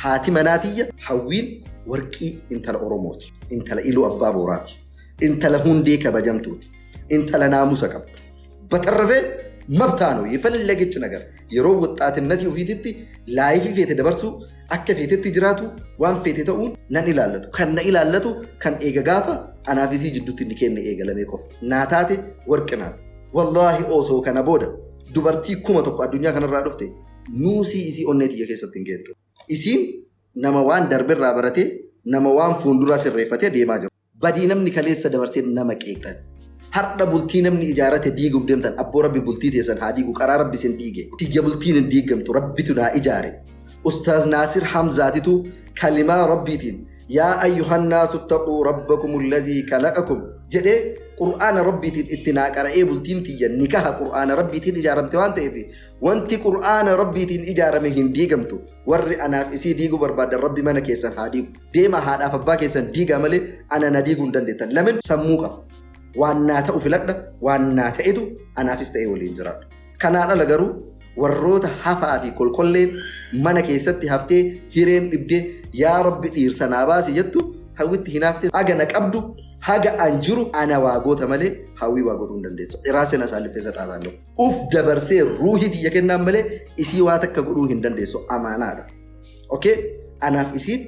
Haati manaa tiyya Hawwiin warqii intala Oromooti. Intala Iluu Abbaa Booraati. Intala hundee kabajamtuuti. Intala naamusa qabdu. በተረፈ መብታ ነው የፈለገች ነገር yeroo ወጣትነት ofiititti life feete dabarsuu akka feetetti jiraatu waan feete ta'uun nan ilaallatu. Kan na ilaallatu kan eega gaafa anaaf isii jidduutti inni kenne eegalamee qofa. Naa taate warqi naata. Wallaahi osoo kana booda dubartii 1000 addunyaa kanarraa dhufte nuusii isii onnee tiyya keessatti hin geettu. Isiin nama waan darberraa baratee, nama waan fuulduraa sirreeffatee deemaa jiru. Badii namni kaleessa dabarsee nama qeeqxan. Har'a bultii namni ijaarate diiguuf deemtan, abboo rabbi bultii teessan haa diigu, qaraa rabbi isin diige. Tiyya bultiin hin diigamtu, rabbitu naa ijaare. Ustaaz Naasir Hamzaatitu kalimaa rabbiitiin "يا أيها الناس اتقوا ربكم الذي خلقكم" jedhee qur'aana rabbiitiin itti naa qara'ee, bultiin tiyya nikaha qur'aana rabbiitiin ijaaramte waan ta'eef, wanti qur'aana rabbiitiin ijaarame hin diigamtu. Warri anaaf isii diiguu barbaadan, rabbi mana keessan haa diigu. Deema haadhaaf abbaa keessan diigaa malee ana na diiguu hin dandeettan. Lamin sammuu qaba. Waan naa ta'u filadha, waan naa ta'etu anaafis ta'ee waliin jiraadha. Kanaan ala garuu warroota hafaa fi kolkolleen mana keessatti haftee hireen dhibdee "Yaa rabbi, dhiirsa naa baasi" jettu, Hawwitti hinaaftee haga na qabdu, haga an jiru ana waa goota malee Hawwii waa godhuu hin dandeessu. Iraaseen asaalliffee saxaataan uf dabarsee ruuhii tiyya kennaan malee isii waa takka godhuu hin dandeessu, amaanaadha. Okay? Anaaf isiin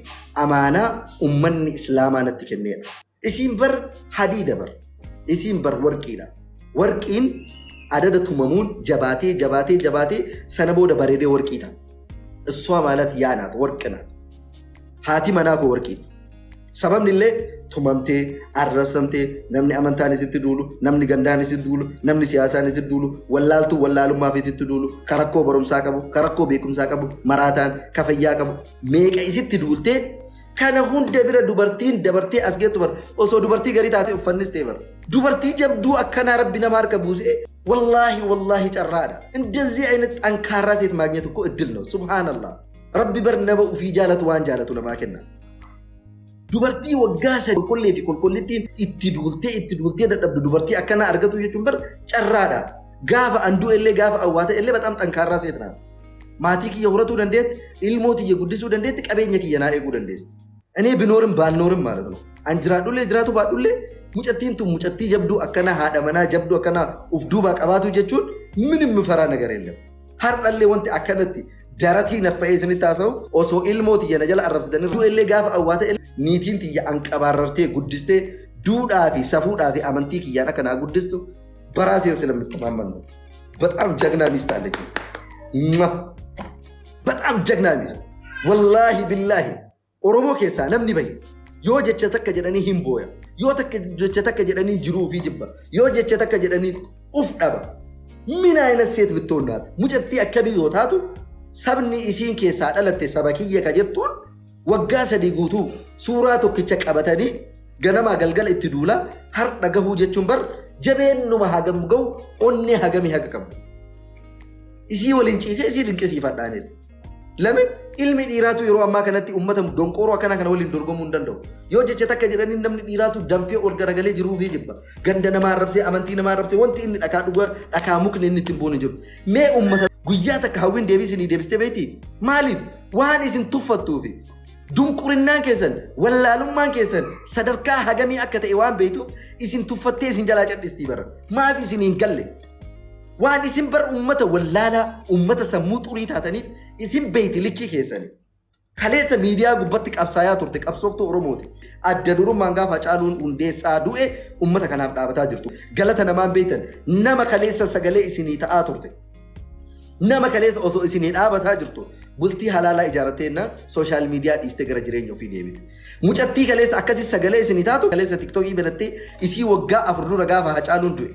amaanaa ummanni islaamaa natti kenneedha. Isiin bar hadiida bar. Isiin bar warqiidha. Warqiin adada tumamuun jabaatee jabaatee jabaatee sana booda bareedee warqii ta'a. እሷ ማለት ያ ናት፣ ወርቅ ናት። Haati manaa koo warqiidha. Sababni illee tumamtee, arrabsamtee, namni amantaan isitti duulu, namni gandaan isitti duulu, namni siyaasaan isitti duulu, wallaaltuu wallaalummaaf isitti duulu, ka rakkoo barumsaa qabu, ka rakkoo beekumsaa qabu, maraataan, ka fayyaa qabu, meeqa isitti duultee, kana hunda bira dubartiin dabartee as geettu bar osoo dubartii garii taate uffannis ta'e bar. Dubartii jabduu akkanaa rabbi nama harka buusee, wallaahi wallaahi carraadha. እንደዚህ አይነት ጠንካራ ሴት ማግኘት እኮ እድል ነው። ሱብሃንአላህ፣ rabbi bar nama ufii jaalatu waan jaalatu namaa kenna. Dubartii waggaa 3 kolkollee fi kolkollittiin itti duultee itti duultee dadhabdu, dubartii akkanaa argatu jechuun bar carraadha. Gaafa an du'e illee, gaafa awwaata illee በጣም ጠንካራ ሴት ናት. Maatii kiyya horatuu dandeetti, ilmoo tiyya guddisuu dandeetti, qabeenya kiyya naa eeguu dandeessi. እኔ ብኖርም ባልኖርም ማለት ነው. An jiraadhullee jiraatu baadhullee, mucattiin tun mucattii jabduu akkanaa, haadha manaa jabduu akkanaa uf duubaa qabaatu jechuun ምንም ምፈራ ነገር የለም. Har'allee wanti akkanatti daratii naffa'ee isinitti haasa'u, osoo ilmoo tiyya na jala arrabsitanii du'ellee, gaafa awwaata niitiin tiyya anqabaarartee guddistee, duudhaa fi safuudhaa fi amantii kiyyaan akka naa guddistu በራሴ ስለምተማመን ነው። በጣም ጀግና ሚስት አለች። በጣም ጀግና ሚስት፣ ወላሂ ቢላሂ። Oromoo keessaa namni bahe yoo jecha takka jedhanii hin booya, yoo takka jecha takka jedhanii jiruu fi jibba, yoo jecha takka jedhanii uf dhaba. ምን አይነት ሴት ብትሆን ናት? Mucattii akkamii yoo taatu, sabni isiin keessaa dhalatte saba kiyya ka jettuun waggaa 3 guutuu suuraa tokkicha qabatanii ganamaa galgala itti duulaa har'a gahuu jechuun bar jabeennuma hagam gahu, onnee hagamii haga qabu. Isii waliin ciisee isii dinqisiifadhaanidha. Lamin ilmi dhiiraatu yeroo ammaa kanatti uummata donqooroo akkana kana waliin dorgomuu hin danda'u. Yoo jecha takka jedhanii namni dhiiraatu danfee ol garagalee jiruu fi jibba. Ganda namaa arrabsee, amantii namaa arrabsee, wanti inni dhakaa dhugaa dhakaa mukni inni ittiin boonu jiru. Mee uummata, guyyaa takka Hawwiin deebii isinii deebistee beektii? Maaliif? Waan isin tuffattuufi. Dunqurinnaan keessan, wallaalummaan keessan sadarkaa hagamii akka ta'e waan beektuuf isin tuffattee isin jalaa cadhistii bara. Maaf isin hin galle? Waan isin bar uummata wallaalaa, uummata sammuu xurii taataniif isin beeyti likkii keessani. Kaleessa miidiyaa gubbatti qabsaayaa turte, qabsooftuu Oromooti. Adda durummaan gaafa Caaluun Hundeessaa du'e uummata kanaaf dhaabataa jirtu. Galata namaan beektan, nama kaleessa sagalee isinii ta'aa turte. Nama kaleessa osoo isinii dhaabataa jirtu bultii halaalaa ijaarrattee jennaan social media dhiistee gara jireenya ofii deebite. Mucattii kaleessa akkasii sagalee isinii taatu, kaleessa TikTokii banattee isii waggaa 4 dura gaafa Hacaaluun du'e,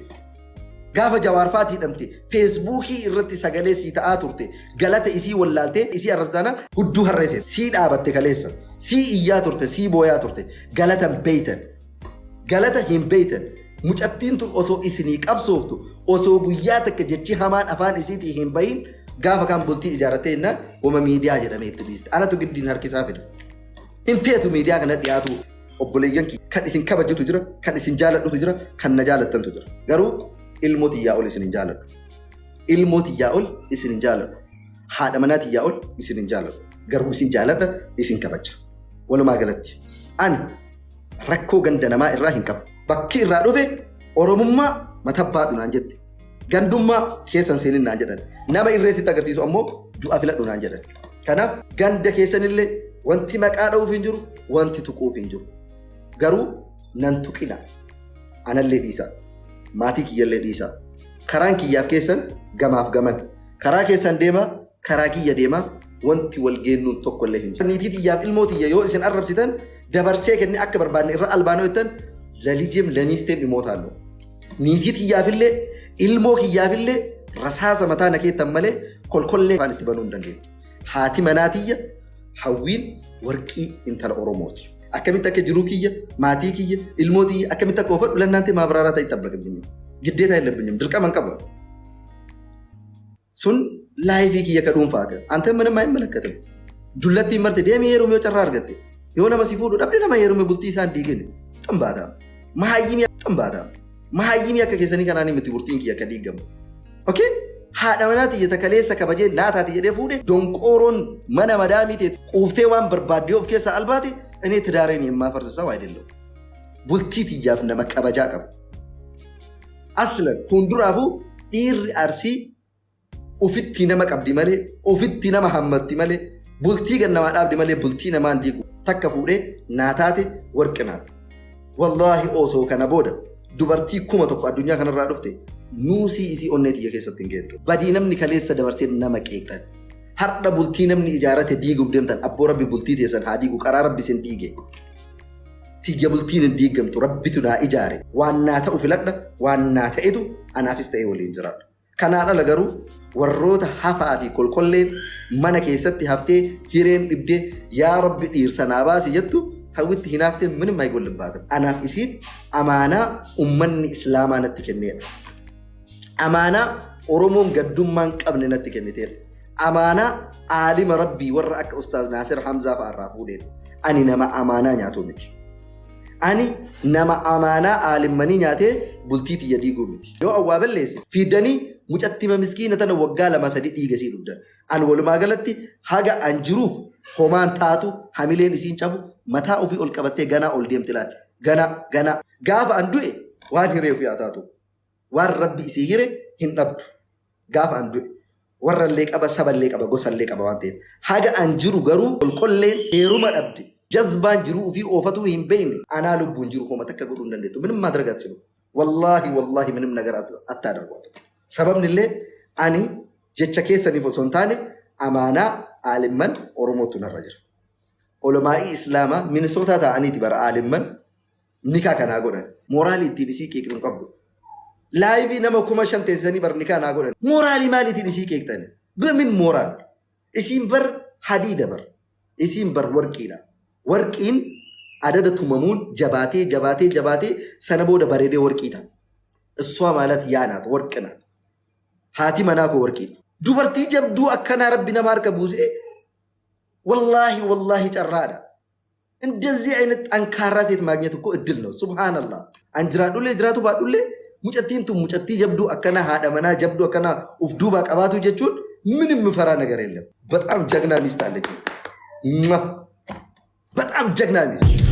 gaafa Jawaarfaatii hidhamte Facebookii irratti sagalee sii ta'aa turte, galata isii wallaaltee isii arrabsaana hudduu harreesse. Sii dhaabatte, kaleessa sii iyyaa turte, sii booyaa turte, galata hin beeytan, galata hin beeytan. Mucattiin tun osoo isinii qabsooftu, osoo guyyaa takka jechi hamaan afaan isiitii hin bahin, gaafa kaan bultii ijaarrattee jennaan wama miidiyaa jedhamee itti dhiiste. Anatu giddiin harkisaa fida. Hin feetu miidiyaa kana dhiyaatu. Obboleeyyan kiyya, kan isin kabajutu jira, kan isin jaaladhutu jira, kan na jaalattantu jira. Garuu ilmoo tiyyaa ol isin hin jaaladhu. Ilmoo tiyyaa ol isin hin jaaladhu. Haadha manaa tiyyaa ol isin hin jaaladhu. Garuu isin jaaladha, isin kabaja. Walumaa galatti ani rakkoo ganda namaa irraa hin qabu. Bakki irraa dhufe Oromummaa matabbaadhu naan jette. Gandummaa keessan seenin naan jedhan. Nama irree sitti agarsiisu ammoo du'a filadhu naan jedhan. Kanaaf ganda keessanillee wanti maqaa dha'uuf hin jiru, wanti tuquuf hin jiru. Garuu nan tuqina. Anallee dhiisaa. Maatii kiyyallee dhiisaa. Karaan kiyyaaf keessan gamaaf gaman. Karaa keessan deemaa, karaa kiyya deemaa, wanti wal geennuun tokko illee hin jiru. Niitii tiyyaaf ilmoo tiyya yoo isin arrabsitan dabarsee kennee akka barbaanne irra albaanoo jettan ለልጄም ለሚስቴም እሞታለሁ. Niitii tiyyaafillee ilmoo kiyyaafillee rasaasa mataa na keettan malee kolkollee afaan itti banuu hin dandeettu. Haati manaa tiyya Hawwiin warqii intala Oromooti. Akkamitti akka jiruu kiyya, maatii kiyya, ilmoo tiyya akkamitti akka oofadhu ለእናንተ ማብራራት አይጠበቅብኝም. ግዴታ የለብኝም. Dirqama hin qabu. Sun life kiyya ka dhuunfaate. አንተ ምንም አይመለከትም. Dullattiin marte deemee heerumee yoo carraa argatte. Yoo nama si fuudhu dhabde nama heerume bultii isaan diigine. Ximbaata. Mahaayyimii ximbaata. Mahaayyimii akka keessanii kanaan miti bultiin kiyya akka diigamu. Okay? Haadha manaa tiyya takaleessa kabajee naa taati jedhee fuudhe donqooroon mana madaamii ta'e quuftee waan barbaaddee of keessaa albaate እኔ ትዳሬን የማፈርስ ሰው አይደለሁም። Bultii tiyyaaf nama kabajaa qabu. Aslan fuulduraafuu dhiirri Arsii ufitti nama qabdi malee, ufitti nama hammatti malee, bultii gannamaa dhaabdi malee bultii namaan diigu. Takka fuudhee naa taate, warqi naati. Wallaahi osoo kana booda dubartii 1000 addunyaa kanarraa dhufte nuusii isii onnee tiyya keessatti hin geettu. Badii namni kaleessa dabarsee nama qeeqxan. Har'a bultii namni ijaarate diiguuf deemtan, abboo rabbi bultii teessan haa diigu, qaraa rabbi isin diige. Tiyya bultiin hin diigamtu, rabbitu naa ijaare. Waan naa ta'u filadha, waan naa ta'etu anaafis ta'ee waliin jiraadha. Kanaan ala garuu warroota hafaa fi kolkolleen mana keessatti haftee hireen dhibdee yaa rabbi dhiirsa naa baasi jettu hawwitti hinaaftee ምንም አይጎልባትም. Anaaf isiin amaanaa ummanni islaamaa natti kenneedha. Amaanaa Oromoon gaddummaan qabne natti kenniteedha. Amaanaa aalima rabbii warra akka Ustaaz Naasir Hamzaa fa'a irraa fuudheedha. Ani nama amaanaa nyaatu miti. Ani nama amaanaa aalimmanii nyaatee bultii tiyya diiguu miti. Yoo awwaa balleesse fiidanii mucattima miskiina tana waggaa 2 3 dhiiga sii dhugdan. Ani walumaa galatti haga an jiruuf homaan taatu, hamileen isiin cabu, mataa ofii ol qabattee ganaa ol deemti laal. Ganaa ganaa gaafa an du'e waan hiree ofii haa taatu. Waan rabbi isii hire hin dhabdu. Gaafa an du'e warrallee qaba, saballee qaba, gosallee qaba waan ta'eef. Haga an jiru garuu qolqolleen heeruma dhabde. Jazbaan jiruu ofii oofatuu hin beekne anaa lubbuun jiru homa takka godhuu hin dandeettu. ምንም ማድረግ አትችሉም. Wallaahi wallaahi ምንም ነገር አታደርጓትም. Sababni illee ani jecha keessaniif osoo hin taane amaanaa aalimman Oromootu narra jira. Olamaa'ii Islaamaa Minisootaa ta'aniiti bara aalimman nikaa kanaa godhan. Mooraalii ittiin isii qeeqnu hin qabdu. Live nama 5000 teessisanii bar nikaa naa godhan. Mooraalii maaliitiin isii qeeqxani? በምን ሞራል? Isiin bar hadiida bar. Isiin bar warqiidha. Warqiin adada tumamuun jabaatee jabaatee jabaatee sana booda bareedee warqii ta'a. እሷ ማለት ያ ናት፣ ወርቅ ናት። Haati manaa koo warqiidha. Dubartii jabduu akkanaa rabbi nama harka buusee wallaahi wallaahi carraadha. እንደዚህ አይነት ጠንካራ ሴት ማግኘት እኮ እድል ነው። ሱብሃንአላህ an jiraadhullee jiraatu baadhullee mucattiin tun mucattii jabduu akkanaa, haadha manaa jabduu akkanaa uf duubaa qabaatu jechuun ምንም ምፈራ ነገር የለም። በጣም ጀግና ሚስት አለች። በጣም ጀግና ሚስት።